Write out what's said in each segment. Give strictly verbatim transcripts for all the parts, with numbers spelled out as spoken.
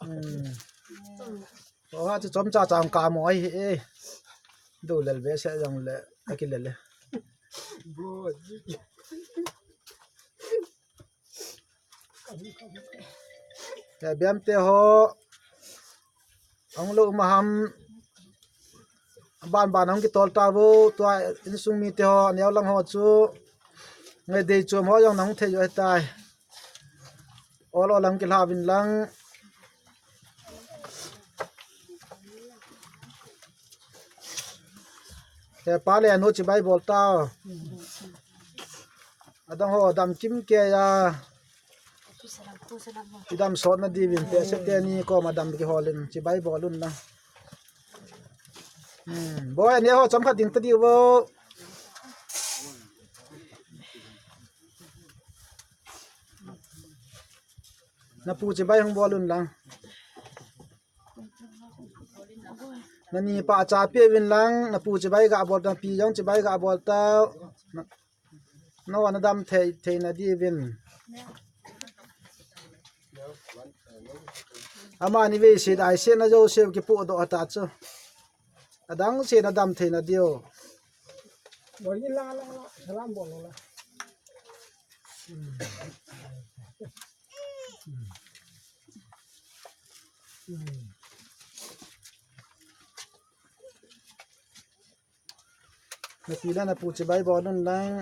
Hmm. Oha chu chomcha chang ka mo ai hi e. Du lel be se jong le, akilel le. Te biam te ho. Ong lo ma ham. Ban ban ong kitol ta vo, tua insung mi te ho, aneo lang ho chu. Ngai dei chom ho jong nang thei jo hetai. Ol ol lang kilha vin lang. Te pa le nu chibai bol ta. Adang ho dam kim ke ya. Idam sot na diuvin te se teni koma dam kiholin chibai bol un na. Hmm, boi, aneo ho chomkhat ding ta diu vo. Na pu chibai hung bol un lang. Nani pa cha pe vin lang, na pu chibai ga bol ta, pi jong chibai ga bol ta. Na, na wan dam thei, thei na diuvin. Amani vei se dai se na jo se kipu do ata chu. Adang se na dam thei na diu. Bol ni la la la, salam bol la. Hmm. Hmm. Hmm. Na pi le na pu chibai bol un lang.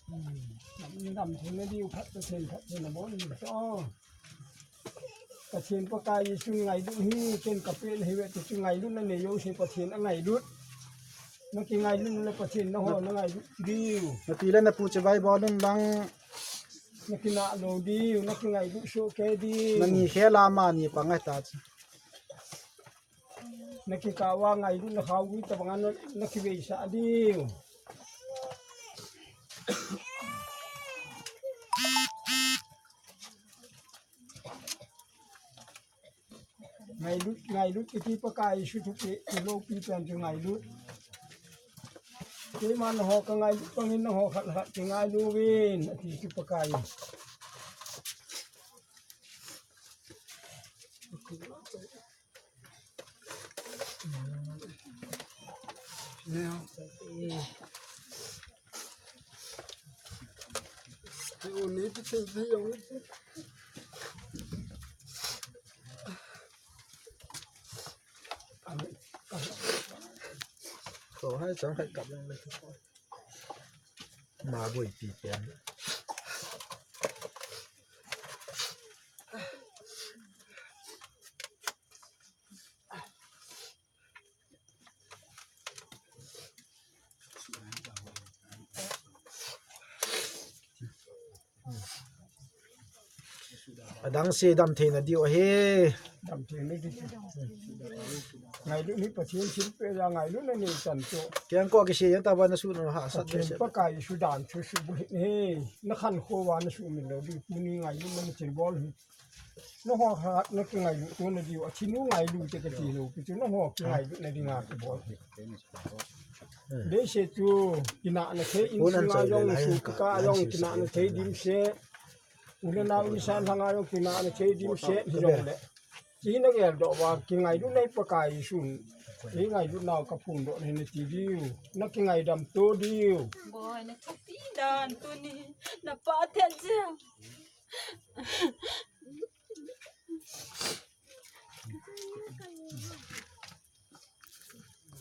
Hmm. Dam thei na diu khat, thei khat, thei na bol ni to. Pathen Pakai Jesu ngailut hi, ken ka pen hi ve, tu chu ngailut na nei jo se Pathen angailut. Na kingailut le Pathen na ho na ngailut diu. Na pi le na pu chibai bol un lang. Na kina lo diu, na kingailut soh kei diu. Nani khel a mani pa ngai ta chu. Na kikah uva ngailut na khao gui tabang a na, na kiveisah diu. Ngailut, ngailut kiti Pakai Jesu thupi, kiloupi pen chu ngailut. Keiman nangho ka ngailut bangin nangho khat khat kingailu vin, ati chu Pakai. Ko hai chang hai kap lang le. Ma boi pi pen. Adang se dam thei na diu ahi. Dam thei na diu. Ngailut ni Pathen thilpeh a ngailut na nei chan chu. Keng ko kise jeng tah uva na su na hahsat Pathen se. Pakai Jesu dan chu subulhit hi. Na khankho uva na sumil lou diu. Tuni ngailut na nei chan bol hi. Nangho khat na kingailut to na diu, athi nu ngailut te kati lou, pi chu nangho kingailut na dinga kabol. Deisah chu, kinahna thei insung a jong, su kikah a jong, kinahna thei dimset. U le nao insan lhang a jong, kinahna thei dimset, hijongle. Kei na geldoh uva, kingailut na hi Pakai Jesun. Kei ngailut nau kaphondoh na hi nati diu. Na kingaidam to diu. Boi, na thupi dan tuni, na pha thet jeng.